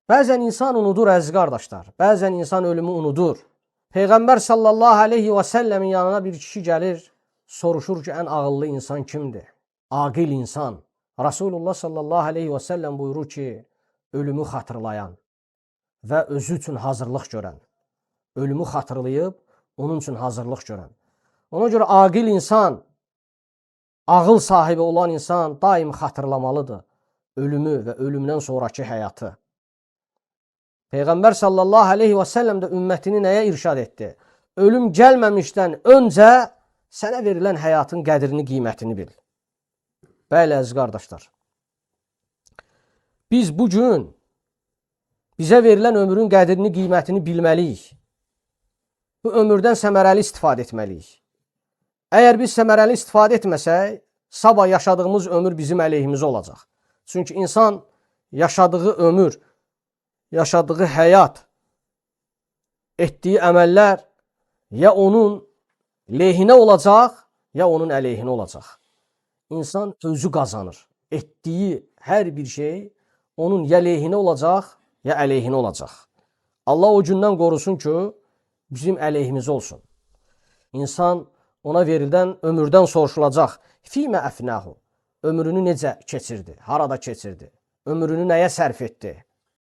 Bəzən insan unudur, əziz qardaşlar. Bəzən insan ölümü unudur. Peyğəmbər sallallahu aleyhi və səlləmin yanına bir kişi gəlir, soruşur ki, ən ağıllı insan kimdir? Aqil insan. Rasulullah sallallahu aleyhi və səlləm buyurur ki, ölümü xatırlayan və özü üçün hazırlıq görən. Ölümü xatırlayıb, onun üçün hazırlıq görən. Ona görə aqil insan, ağıl sahibi olan insan daim xatırlamalıdır ölümü və ölümdən sonrakı həyatı. Peyğəmbər sallallahu aleyhi və səlləm də ümmətini nəyə irşad etdi? Ölüm gəlməmişdən öncə sənə verilən həyatın qədrini, qiymətini bil. Bəli, əziz qardaşlar. Biz bu gün bizə verilən ömrün qədrini, qiymətini bilməliyik. Bu ömürdən səmərəli istifadə etməliyik. Əgər biz səmərəli istifadə etməsək, sabah yaşadığımız ömür bizim əleyhimizə olacaq. Çünki insan yaşadığı ömür, yaşadığı həyat, etdiyi əməllər ya onun lehinə olacaq, ya onun əleyhinə olacaq. İnsan özü qazanır. Etdiyi hər bir şey onun ya lehinə olacaq, ya əleyhinə olacaq. Allah o gündən qorusun ki, bizim əleyhimizə olsun. İnsan ona verilən ömürdən soruşulacaq. Fimə əfnəhu. Ömrünü necə keçirdi? Harada keçirdi? Ömrünü nəyə sərf etdi?